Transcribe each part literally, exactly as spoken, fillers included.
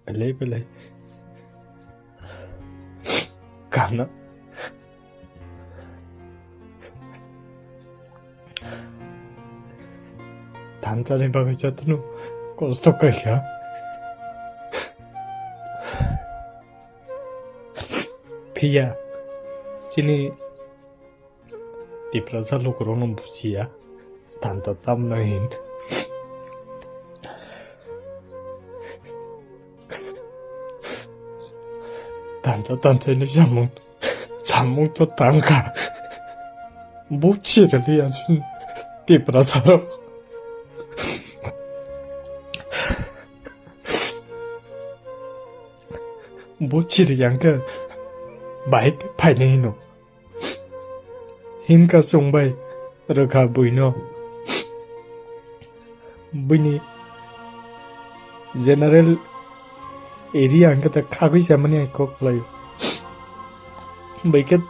Belai belai. Kana. Thansa ni bagwi jotono kosto khaikha. Phiya, chini Tiprasa lukurokno bujiya, thansa tamno hin. Thansa thansa ni samung, samung to tangkha. Buji rwliya chini Tiprasa rok. Buji rwya hwnkhe bahai phainai hino. Himkha chwng bai rwkha buino. Buini general area hwnkhe ta khagwi chamani hai kok khlaio. Buikhe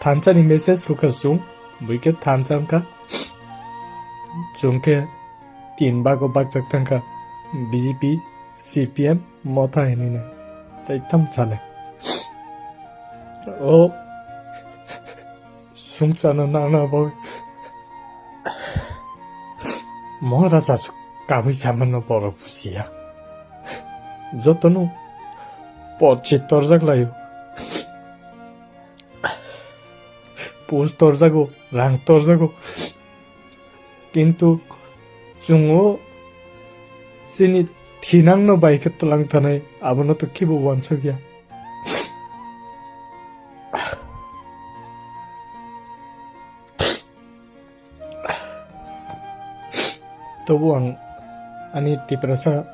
thansa ni message rwkha chwng, buikhe thansa wngkha. Chwng khe tin bago bakjak thangkha, B J P, C P M, Motha hinwi nai. Tai tam sale. O sumsano nana bo Maharaja su kabui chamano borok bujiya. Jotono porchi torjak laio. Pus torjago, rang torjago. Kintu chwng o chini thinangno bai khe twlang tanai, abono to khibo uansukya. Tobo ang ani Tiprasa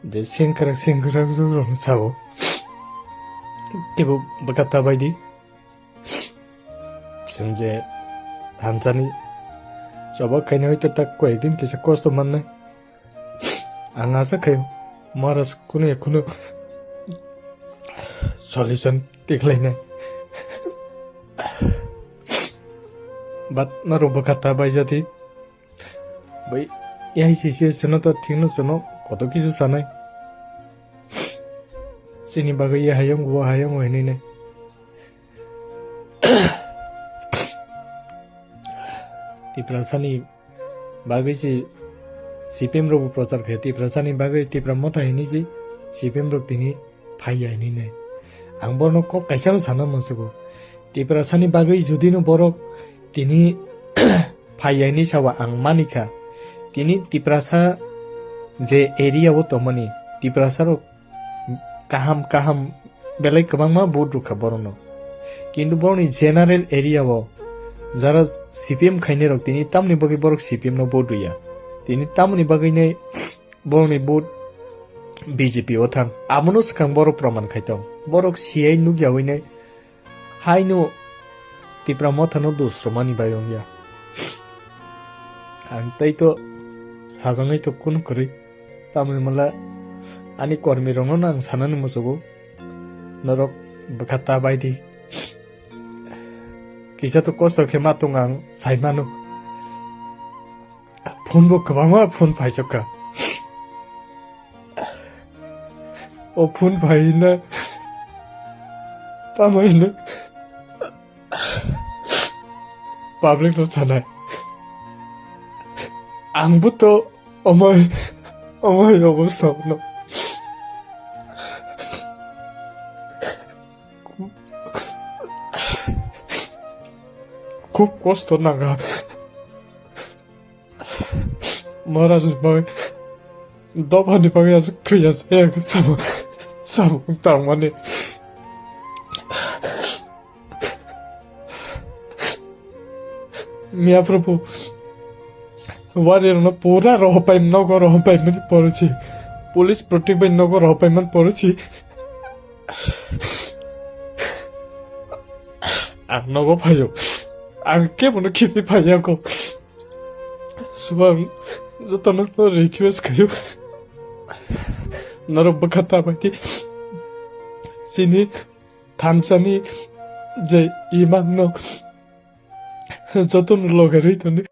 je sengkrak sengkrak rokno sao. Teibo bwkha ta bai di. Chwng je thansani choba khaina hoito ta koyekdin kisa kosto mannai. Ang asa khaio Maharaj kunu ya kunu solution tikhlainai. But norok bwkha ta bai jadi. Bai, A I C C S no to thikno chwngno koto kisu sanai. Chini bagwi ye hayung, bo hayung hinwi nai. Tiprasani bagwi si C P M rok bo prochar khe, Tiprasani bagwi Tipra Motha hinwi si C P M rok tini phaiya hinwi nai. Ang bono kok kaisa no sana munsukgo. Tiprasani bagwi judino borok tini phaiya hinwi sawa ang manikha. Tini Tiprasa je area o tongmani, Tiprasa rok kaham kaham belai kwbangma vote rwkha borokno. Kintu borokni general area o jara C P M khainai rok tini tamni bagwi borok C P M no vote rwya. Tini tamni bagwi nai borokni vote B J P o thang. Abono swkang borok proman khai tong. Borok siyai nukyawi nai haino Tipra Motha no dusromani bai wngya. Ang tei to sajaknai to kunu kwrwi. Tamoni mala ani kormi rokno no ang sanani muchugo. Norok bwkha ta bai di. Kisa to kosto khe ma tong ang sai mano. Phone bo kwbangma phone phaijak kha. O phone phaina tamo hino public no sanai. Ang bo to omoi, omoi obostha no. Khub kosto nanga. Maharaj ni bagwi, dophani bagwi aswk thwiya se, samung, samung tangmani. Miya Prabhu, warrior no pura rohopai, nogo rohopai mani porichi. Police protect bai nogo rohopai man porichi. Ang nogo phaio. Ang kebono khibi phaiya ko. Subang jotono request khaio. Norok bwkha ta bai di. Chini thansani je imang no jotono loge rwi toni.